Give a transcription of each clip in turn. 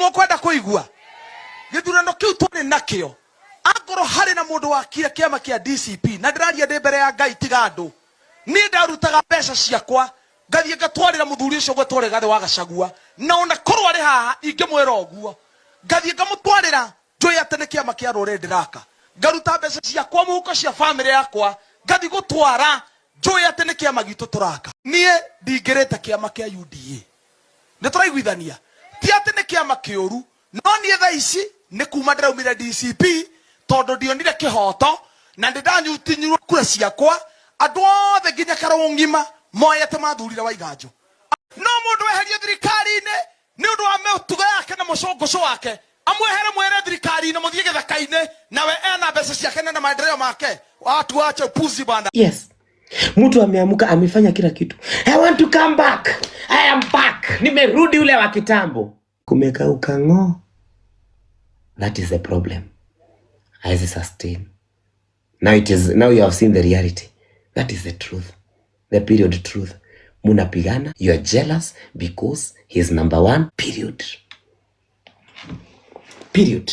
Mũkwenda kũigua gĩthurano kĩu twarĩ nakĩo, akorwo harĩ na mũndũ wakire kĩama kĩa DCP, na ndĩraria ndĩ mbere ya Ngai, tiga andũ, niĩ ndarutaga mbeca ciakwa ngathiĩ ngatwarĩra mũthuri ũcio gwetwo Rigathĩ wa Gachagua, na ona korwo arĩ haha ingĩmwĩra ũguo, ngathiĩ ngamũtwarĩra njũĩ atĩ nĩ kĩama kĩa rũrĩrĩ ndĩraka, ngaruta mbeca ciakwa mũhuko cia bamĩrĩ yakwa, ngathiĩ gũtwara njũĩ atĩ nĩ kĩama gitũ tũraka. Niĩ ndingĩrĩte kĩama kĩa UDA, nĩ tũraiguithania, ti atĩ nĩ kĩama kĩũru, no niĩ thaa ici nĩ kuma ndĩraumire DCP tondũ ndionire kĩhoto na nĩ ndanyutinyirwo kura ciakwa. Andũ othe nginya Karũng'ima moĩ atĩ mathurire Waiganjo. No mũndũ weherie thirikari-inĩ nĩ ũndũ wa mĩtugo yake na mũcũngũcũ wake, amwehere mwere thirikari-inĩ mũthiĩ gĩthaka-inĩ, nawe ena mbeca ciake na maendeleo make. Watu wache upuzi bwana. Yes. Mtu ameamka, amefanya kila kitu. I want to come back. I am back. Nimerudi ule wa kitambo. Kumekauka ng'o. That is the problem. Haiwezi sustain. Now you have seen the reality. That is the truth. The period truth. Munapigana, you are jealous because he is number one. Period. Period.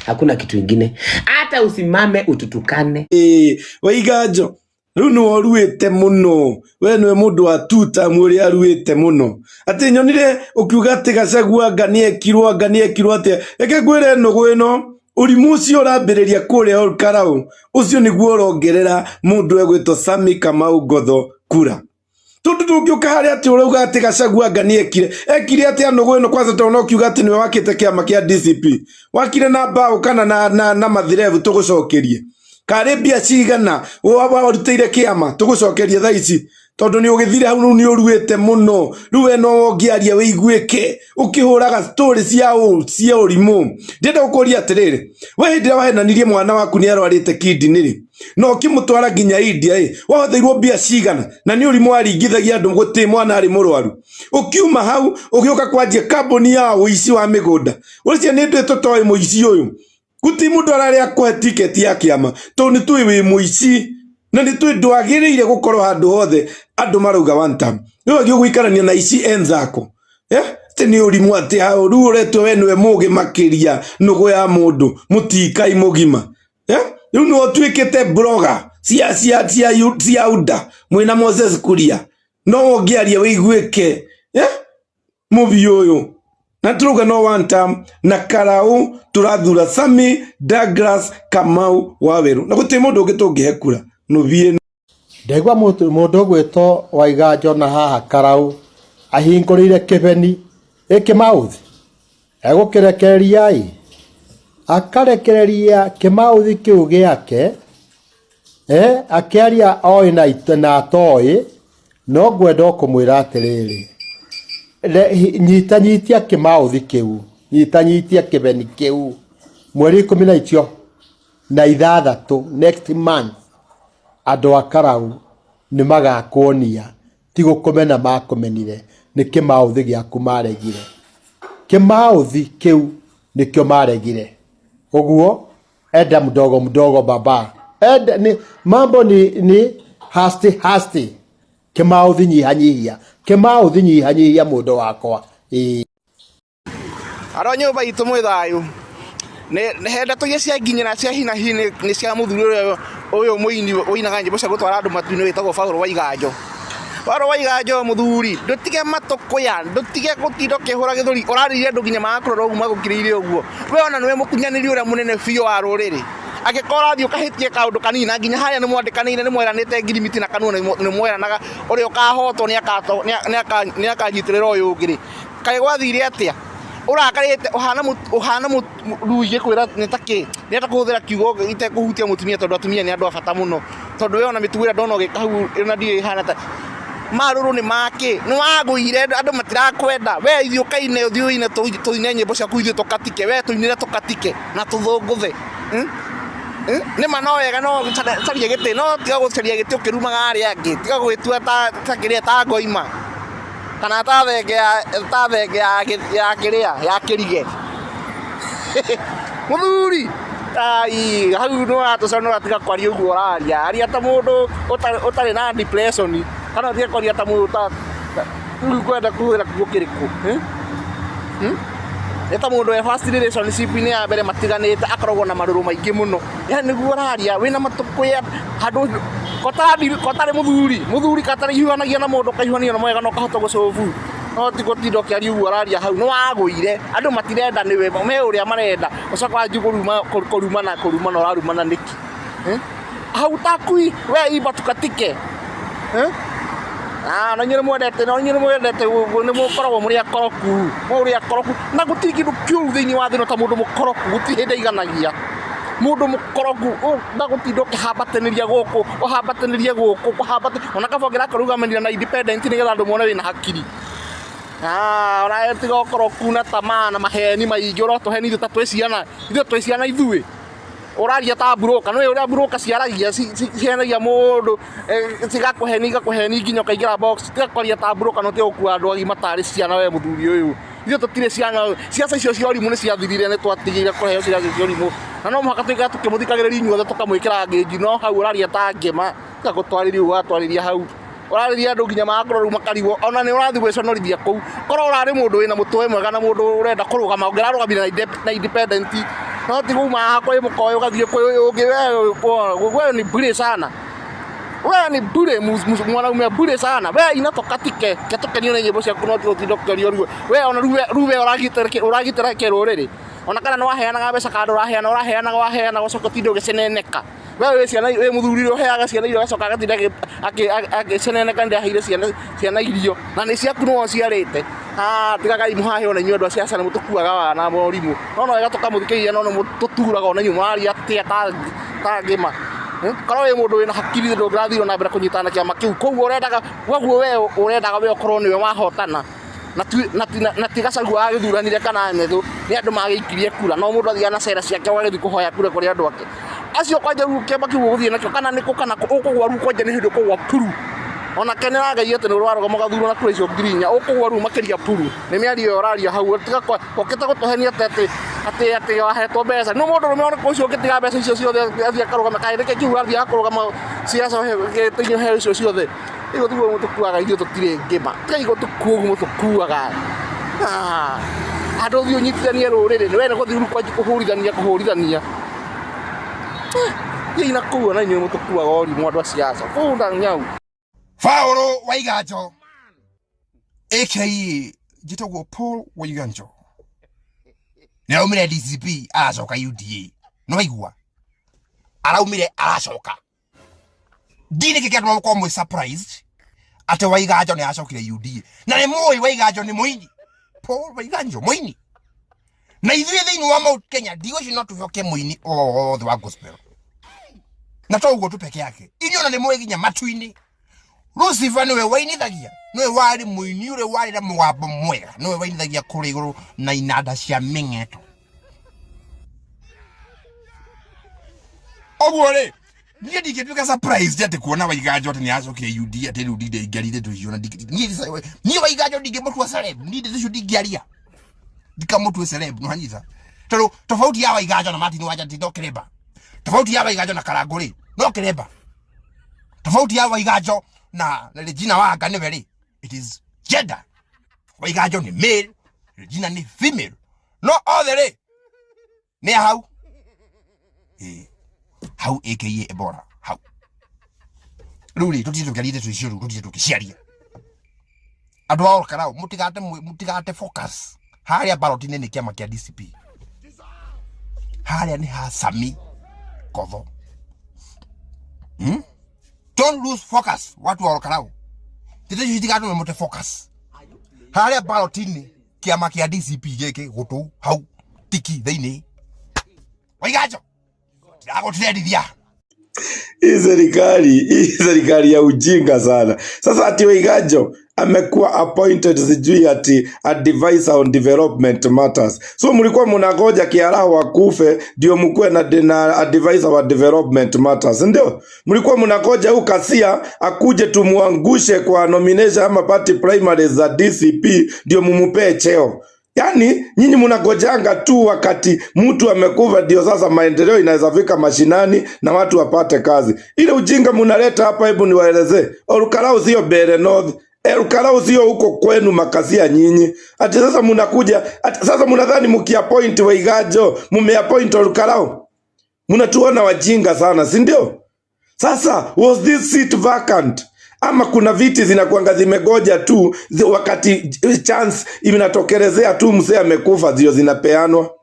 Hakuna kitu ingine. Hata usimame ututukane. Ĩĩ Waiganjo, rĩu nĩwe ũruĩte mũno, we nĩwe mũndũ wa tuta ũrĩa aruĩte mũno, atĩ nyonire ũkiuga atĩ Gachagua anga nĩekirwo, anga nĩekirwo atĩa. Reke ngwĩre, nũgũ ĩno, ũrimũ ũcio ũrambĩrĩria kũrĩa Olkalau, ũcio nĩguo ũrongerera mũndũ egwĩtwo Sammy Kamau Ngotho kura, tondũ ndũngĩũka harĩa atĩ ũrauga atĩ Gachagua anga nĩekire, ekire atĩa, nũgũ ĩno? Kwanza tondũ no kiuga atĩ nĩwe wakĩte kĩama kĩa DCP, wakire na mbaũ kana na mathirebu? Tũgũcokerie karĩ mbia cigana warutĩire kĩama? Tũgũcokerie thaa ici, tondũ nĩ ũgĩthire hau. Rĩu nĩ ũruĩte mũno, rĩu we no ũngĩaria wĩiguĩke ũkĩhũraga story cia ũrimũ. Ndĩrenda gũkũria atĩrĩrĩ, we hĩndĩ ĩrĩa wahenanirie mwana waku nĩ arwarĩte kidney rĩ, na ũkĩmũtwara nginya India ĩ, wahũthĩirwo mbia cigana? Na nĩ ũrimũ waringithagia andũ gũtĩ mwana arĩ mũrwaru. Ũkiuma hau ũgĩũka kwanjia kambuni ya ũici wa mĩgũnda. Ũcio nĩ ndũĩ tũtoĩ mũici ũyũ, guti mũndũ ararĩa akũhe tiketi ya kĩama, tondũ nĩ tũĩ wĩ mũici na nĩ tũĩ ndwagĩrĩire gũkorwo handũ hothe andũ marauga one term. Rĩu agĩ gũikarania na ici enzako, eh, atĩ nĩ ũrimũ, atĩ hau rĩu ũretwo we nĩwe mũgĩ makĩria, nũgũ ya mũndũ mũtikai mũgima, eh? Rĩu nĩwe ũtuĩkĩte blogger cia UDA mwĩna Moses Kuria, no ũngĩaria wĩiguĩke, eh? Mũbi ũyũ, na tũrauga no one term na Karau tũrathura Sammy Douglas Kamau Waweru, na gũtirĩ mũndũ ũngĩ tũngĩhe kura nũbi ĩno. Ndaigua mũndũ ũgwĩtwo Waiganjo na haha Karau ahingũrĩire kĩbeni ĩkĩmauthi egũkĩrekereria ĩ akarekereria kĩmauthi kĩu gĩake, eh, akĩaria oĩ na atoĩ, no ngwenda o kũmwĩra atĩrĩrĩ, nyitanyitia kĩmauthi kĩu, nyitanyitia kĩbeni kĩu. Mweri 16, next month, andũ a Karau nĩ magakuonia ti gũkũmena makũmenire, nĩ kĩmauthi gĩaku maregire. Kĩmauthi kĩu nĩkĩo maregire. Ũguo enda mdogo mdogo baba, enda ni mambo ni hasti hasti. Kĩmauthi nyihanyihia, kĩmauthi nyihanyihia, mũndũ wakwa, ĩĩ. Arĩa nyũmba itũ mwĩ thayũ, nĩ he ndeto iria cia nginyĩra cia hi na hi, nĩ cia mũthuri ũrĩa ũyũ mũini ũinaga nyĩmbo cia gũtwara andũ matu-inĩ wĩtagwo Paul Waiganjo. Paul Waiganjo, mũthuri, ndũtige matũkũya, ndũtige gũtinda ũkĩhũra gĩthũri, ũrarĩire andũ nginya magakũrora ũguo magũkirĩire ũguo. We ona nĩwe mũkunyanĩri ũrĩa mũnene biũ wa rũrĩrĩ. Angĩkorwo ũrathiĩ ũkahĩtie kaũndũ kanini, na nginya harĩa nĩ mwandĩkanĩire, nĩ mweranĩte ngirimiti na kanua, nĩ mweranaga ũrĩa ũkahotwo nĩ akanyitĩrĩra ũyũ ũngĩ rĩ, kaĩ gwathire atĩa? Ũrakarĩte ũhana rĩu ingĩkwĩra nĩ ta kĩ? Ndĩrenda kũhũthĩra kiugo itekũhutia mũtumia, tondũ atumia nĩ andũ a bata mũno. Tondũ we ona mĩtugo ĩrĩa ndona ũgĩka hau ona ndiũĩ ĩhana ta marũrũ nĩ makĩ? Nĩ wagũire, andũ matirakwenda. We ithiĩ ũkaine, ũthiĩ ũine, tũine nyĩmbo ciaku ithuĩ tũkatike. We tũinĩre tũkatike na tũthũngũthe. Nĩ ma no wega no caria gĩtĩ, no tiga gũcaria gĩtĩ ũkĩrumaga arĩa angĩ. Tiga gwĩtua ta kĩrĩa, ta ngoima kana ta thenge ya kĩrĩa ya kĩrige. Mũthuri, ai, hau nĩ ũratũconora. Tiga kwaria ũguo ũraria. Aria ta mũndũ ũtarĩ na depression, kana ũtige kwaria ta mũndũ ta rĩu ngwenda kũhũthĩra kiugo kĩrĩkũ, eh? Hmm? Nĩ ta mũndũ we first relationship-inĩ ya mbere matiganĩte akoragwo na marũrũ maingĩ mũno. Yaani nĩguo ũraria wĩna matũkũya handũ kotarĩ mũthuri, mũthuri katarĩ hiũhanagia na mũndũ ũkahiũhania na mwega na ũkahota gũcũbu. No ti gũtinda ũkĩaria ũguo ũraria hau, nĩ wagũire, andũ matirenda nĩwe, me ũrĩa marenda, ũcoke wanjie kũruma kũrumana kũrumana ũrarumana nĩkĩ? Hautakui we imba tukatike. Ah, na inyuĩ nĩmwendete na inyuĩ nĩmwendete nĩmũkoragwo mũrĩ akoroku, mũrĩ akoroku na gũtirĩ kĩndũ kĩũru thĩinĩ wa thĩ ĩno ta mũndũ mũkoroku, gũtirĩ hĩndĩ aiganagia. Mũndũ mũkoroku na gũtinda ũkĩhambatĩrĩria gũkũ, ũhambatĩrĩrie gũkũ, ũhambatĩrĩrie ona kaba ũngĩrakũrũgamĩrĩra na independent nĩgetha andũ mone wĩna hakiri. Ah, ona tiga ũkoroku na tamaa na maheni maingĩ ũratũhenia ithuĩ ta twĩ ciana, ithuĩ twĩ ciana ithuĩ. Ũraria ta broker, nĩũĩ ũrĩa broker ciaragia, cihenagia mũndũ, cigakũhenia igakũhenia nginya ũkaingĩra box. Tiga kwaria ta broker na ũtige gũkua andũ agima tarĩ ciana we mũthuri ũyũ. Ithuĩ tũtirĩ ciana, ciaca icio cia ũrimũ nĩ ciathirire nĩ twatigire kũheo ciaca cia ũrimũ. Na no mũhaka tũikare tũkĩmũthikagĩrĩria inyuothe tũkamwĩkĩra ngĩnji no hau ũraria ta ngĩma. Tiga gũtwarĩria ũguo ũratwarĩria hau. Ũrarĩria andũ nginya magakorwo rĩu makarigwo ona nĩ ũrathiĩ gwĩconorithia kũu. Korwo ũrarĩ mũndũ wĩna mũtwe mwega na mũndũ ũrenda kũrũgama ũngĩrarũgamire na independent no ti kuma haha kwĩ mũkoyo ũgathiĩ kwĩ ũyũ ũngĩ wewe ni bure sana. Wewe ni bure mwanaume bure sana. Wewe inatoka tike ke tũkenio nĩ nyĩmbo ciaku no ti gũtinda ũkĩorio ruo. We ona rĩu we ũragitĩra kĩ rũrĩrĩ? Ona kana nĩ waheanaga mbeca kana ndũraheana ũraheanaga waheanaga ũcoke ũtinde ũgĩceneneka. We wĩ ciana wĩ mũthuri ũrĩa ũheaga ciana irio agacoka agatinda agĩceneneka nĩndaheire ciana ciana irio na nĩ ciaku nĩwe ũciarĩte. Ah, tigagai mũhahe ona inyuĩ andũ a ciaca nĩ mũtũkuaga wana morimũ. No no wega tũkamũthikĩrĩria no nĩ mũtũturaga ona inyuĩ mũraria atĩa ta ngĩma. Korwo wĩ mũndũ wĩna hakiri ndũngĩrathire na mbere kũnyitana na kĩama kĩu. Koguo ũrendaga koguo we ũrendaga we ũkorwo nĩwe wahotana. Na ti Gachagua wagĩthuranire kana Methu, nĩ andũ magĩikirie kura no mũndũ athiaga na cera ciake ũgagĩthiĩ kũhoya kura kũrĩ andũ ake. Acio kwanja rĩu kĩama kĩu ũgũthiĩ nakĩo kana nĩ kũ kana kũ, ũkũgwa rĩu kwanja nĩ hĩndĩ ũkũgwa puru. Ona kenera Ngai atĩ nĩ ũrarũgama ũgathurwo na kura icio 4,000, ũkũgwa rĩu makĩria puru. Nĩ mĩario ĩyo ũraria hau, tiga ũkĩte gũtũhenia atĩ atĩ atĩ wahetwo mbeca. Nĩ mũndũrũme ũrĩkũ ũcio ũngĩtiga mbeca icio ciothe athiĩ akarũgame, kaĩ nĩkĩ kĩu athiaga kũrũgama ciaca gĩtĩ-inĩ ũheo icio ciothe. Tiga tiguo mũtũkuaga ithuĩ tũtirĩ ngĩma. Tigai gũtũkua ũguo mũtũkuaga. Ah, handũ ũthiĩ ũnyitithanie rũrĩrĩ, we nĩ gũthiĩ rĩu kwanjia kũhũrithania kũhũrithania. Thiĩi na kũu ona inyuĩ mũtũkuaga ũrimũ andũ a ciaca. Bunda nyau. Paũlũ Waiganjo aka njĩtagwo Paul Waiganjo nĩ araumire DCP aracoka UDA nĩ waigua araumire aracoka ndini kĩ kĩatũma mũkorwo mwĩ surprised atĩ Waiganjo nĩ acokire UDA na nĩ mũĩ Waiganjo nĩ mũini Paul Waiganjo mũini na ithuĩ thĩinĩ wa Mount Kenya ndigwĩciria no tũcoke mũini o wothe wa gospel na to ũguo tu peke yake inyuĩ ona nĩ mũĩ nginya matu-inĩ Lucifer nĩwe wainithagia nĩwe warĩ mũini ũrĩa warĩ na mũgambo mwega nĩwe wainithagia kũrĩa igũrũ na inanda cia mĩng'eto ũguo rĩ niĩ ndingĩtuĩka surprised atĩ kuona Waiganjo atĩ nĩ acokire UD atĩ rĩu ndinde ingĩarire ndeto icio na niĩ Waiganjo ndingĩmũtua celeb niĩ ndeto icio ndingĩaria ndikamũtue celeb nĩwanyita tondũ tofauti ya Waiganjo na Martin Wanja no kĩremba tofauti ya Waiganjo na Karangũ rĩ no kĩremba tofauti ya Waiganjo na Regina Wanga nĩwe rĩ it is gender Waiganjo nĩ male Regina nĩ female no othe rĩ nĩ hau Ĩĩ. Hau aka Ebola hau rĩu rĩ tũtinde tũkĩaria ndeto icio rĩu tũtinde tũkĩciaria andũ a Olkarau mũtigate mũtigate focus harĩa ballot-inĩ nĩ kĩama kĩa DCP harĩa nĩ ha Sami Kotho? Don't lose focus watu wa Olkarau ndeto icio itigatũme mũte focus harĩa ballot-inĩ kĩama kĩa DCP gĩkĩ gũtũ hau tiki thĩinĩ Waiganjo ndiragũtirendithia. Hii serikali ya ujinga sana. Sasa ati Waiganjo amekuwa appointed sijui ati advisor on development matters. So mlikuwa mnangoja Kiaraho akufe ndio mkuwe na advisor wa development matters, ndio? Mlikuwa mnangoja huyu Kasia akuje tumuangushe kwa nomination ama party primaries za DCP ndio mumupee cheo. Yaani nyinyi mnangojanga tu wakati mtu amekufa ndio sasa maendeleo inaweza fika mashinani na watu wapate kazi. Ile ujinga mnaleta hapa, hebu niwaelezee. Olkarau sio Mbeere North. Elkarau sio huko kwenu makasia nyinyi. Ati sasa mnakuja, ati sasa mnadhani mkiappoint Waiganjo, mumeappoint Olkarau. Mnatuona wajinga sana, si ndio? Sasa was this seat vacant? Ama kuna viti zinakuanga zimegoja tu wakati chance inatokelezea tu mzee amekufa ndio zinapeanwa.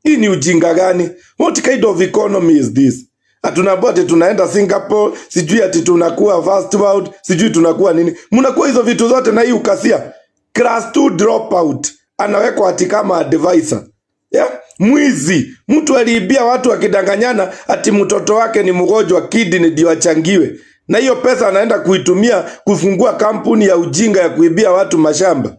Hii ni ujinga gani? What kind of economy is this? Hatunaambiwa ati tunaenda Singapore, sijui ati tunakuwa first world, sijui tunakuwa nini. Mnakuwa hizo vitu zote na hii ukasia. Class 2 dropout anawekwa ati kama advisor. Yeah? Mwizi, mtu aliibia watu akidanganyana ati mtoto wake ni mgonjwa kidney ndio achangiwe. Na hiyo pesa anaenda kuitumia kufungua kampuni ya ujinga ya kuibia watu mashamba.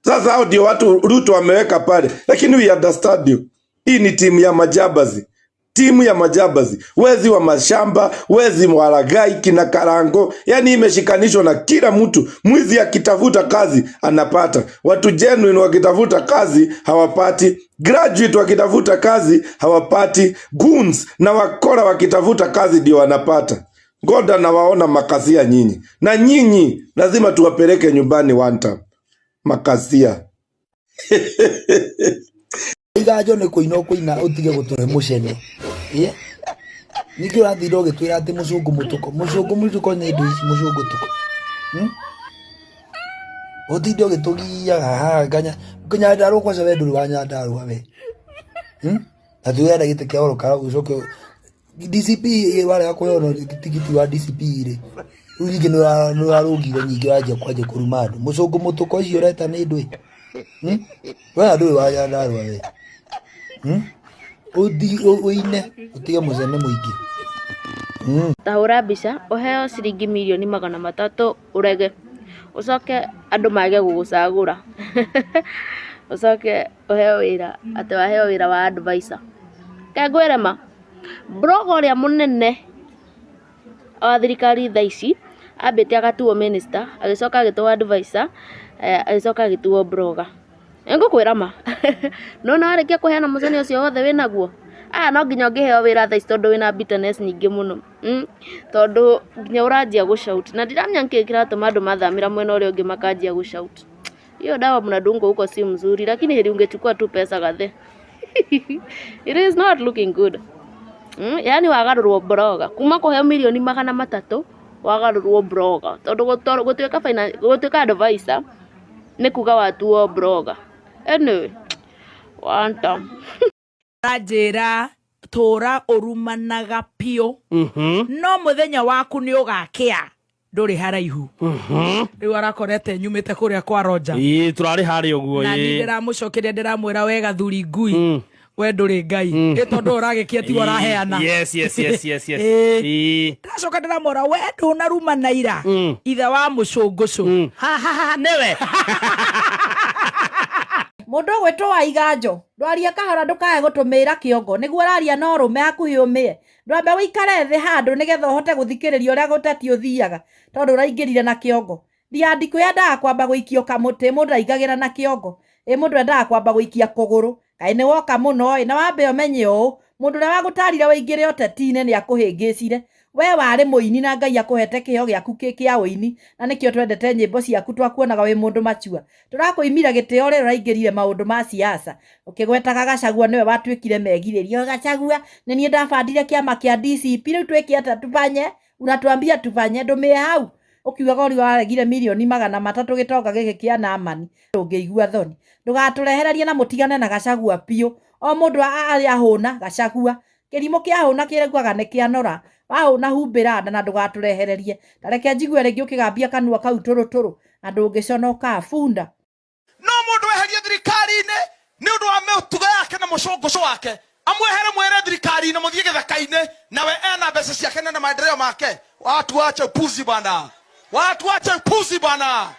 Sasa hao ndio watu Ruto ameweka pale, lakini we understand you. Hii ni timu ya majambazi, timu ya majambazi, wezi wa mashamba, wezi walaghai, kina Karango, yani imeshikanishwa na kila mtu. Mwizi akitafuta kazi anapata, watu genuine wakitafuta kazi hawapati, graduate wakitafuta kazi hawapati, goons na wakora wakitafuta kazi ndio wanapata. God anawaona makasia nyinyi, na nyinyi lazima tuwapeleke nyumbani one time. Makasia. Iganjo nĩ kũina ũkũina ũtige gũtũhe mũcene. Ĩ ningĩ ũrathire ũgĩtwĩra atĩ mũcũngũ mũtũko mũcũngũ mũtũko nĩ indo ici mũcũngũ tũko. Ũtinde ũgĩtũgiaga haha nganya Nyandarua kwanza we ndũrĩ wa Nyandarua we. Na tũrenda gĩtĩ kĩa Olkalau ũcoke DCP warega kũheanwo tigiti wa DCP rĩ, rĩu ningĩ nĩ ũrarũgire ningĩ wanjia kwanjia kũruma andũ. Mũcũngũ mũtũko icio ũreta nĩ ndũĩ. We ndũrĩ wa Nyandarua we. Ũine ũtige mũcene mũingĩ. Ta hũra mbica ũheo ciringi mirioni 300 ũrege, ũcoke andũ mage gũgũcagũra, ũcoke ũheo wĩra atĩ waheo wĩra wa advisor. Reke ngwĩre ma, blogger ũrĩa mũnene wa thirikari thaa ici ambĩte agatuo minister, agĩcoka agĩtuo advisor, agĩcoka agĩtuo blogger. Nĩngũkwĩra ma, nĩwona warĩkia kũheana mũcene ũcio wothe wĩnaguo, aya no nginya ũngĩheo wĩra thaa ici tondũ wĩna bitterness nyingĩ mũno, tondũ nginya ũranjia gũ shout na ndiramenya nĩkĩĩ kĩratũma andũ mathamĩra mwena ũrĩa ũngĩ makanjia gũ shout. Hiyo dawa mnadungwa huko si mzuri, lakini heri ungechukua tu pesa gathe. It is not looking good. Yani wagarũrwo blogger kuma kũheo mirioni 300 wagarũrwo blogger tondũ gũtuĩka gũtuĩka advisor nĩ kuga watuo blogger. Anyway, one time. Ranjĩra tũra ũrumanaga piũ no mũthenya waku nĩ ũgakĩa ndũrĩ haraihu. Rĩu arakorete nyumĩte kũrĩa kwa Roger. Ĩĩ tũrarĩ harĩa ũguo. Na niĩ ndĩramũcokeria ndĩramwĩra wega thuri ngui we ndũrĩ ngai ĩ tondũ ũragĩkia tiwe ũraheana. Yes. Ĩĩ. Ndacoka ndĩramwĩra we ndũnarumana ira ithe wa mũcũngũcũ. Ha ha ha newe. Mũndũ ũgwĩtwo wa Iganjo ndwaria kahora ndũkae gũtũmĩra kĩongo nĩguo ũraria no ũrũme hakuhĩ ũmĩe. Ndwambe wĩikare thĩ handũ nĩgetha ũhote gũthikĩrĩria ũrĩa gũteti ũthiaga tondũ ũraingĩrire na kĩongo. Ndiandikũ yendaga kwamba gũikio kamũtĩ mũndũ aingagĩra na kĩongo. Ĩ mũndũ endaga kwamba gũikia kũgũrũ. Kaĩ nĩ woka mũno ĩ na wambe ũmenye ũũ mũndũ ũrĩa wagũtarire wĩingĩre ũteti-inĩ nĩ akũhĩngĩcire. We warĩ mũini na Ngai akũhete kĩheo gĩaku kĩ kĩa ũini na nĩkĩo twendete nyĩmbo ciaku twakuonaga wĩ mũndũ machua. Tũrakũimira gĩtĩo rĩrĩa ũraingĩrire maũndũ ma siasa ũkĩgwetaga Gachagua nĩwe watuĩkire megirĩria. Gachagua nĩ niĩ ndabandire kĩama kĩa DCP rĩu twĩke atĩa tubanye? Unatuambia tubanye ndũmĩe hau ũkiugaga ũrĩa waregire mirioni 300 gĩtonga gĩkĩ kĩa Namani ndũngĩigua thoni. Ndũgatũrehererie na mũtigane na Gachagua piũ. O mũndũ arĩa ahũna Gachagua kĩrimũ kĩahũna kĩraugaga nĩ kĩanora. Wahũna humbĩra nda na ndũgatũrehererie. Ta reke njigue rĩngĩ ũkĩgambia kanua kau tũrũtũrũ na ndũngĩconoka bunda. No mũndũ weherie thirikari-inĩ nĩ ũndũ wa mĩtugo yake na mũcũngũcũ wake amwehere mwere thirikari-inĩ mũthiĩ gĩthaka-inĩ nawe ena mbeca ciake na maendeleo make. Watu wache upuzi bwana, watu wache upuzi bwana.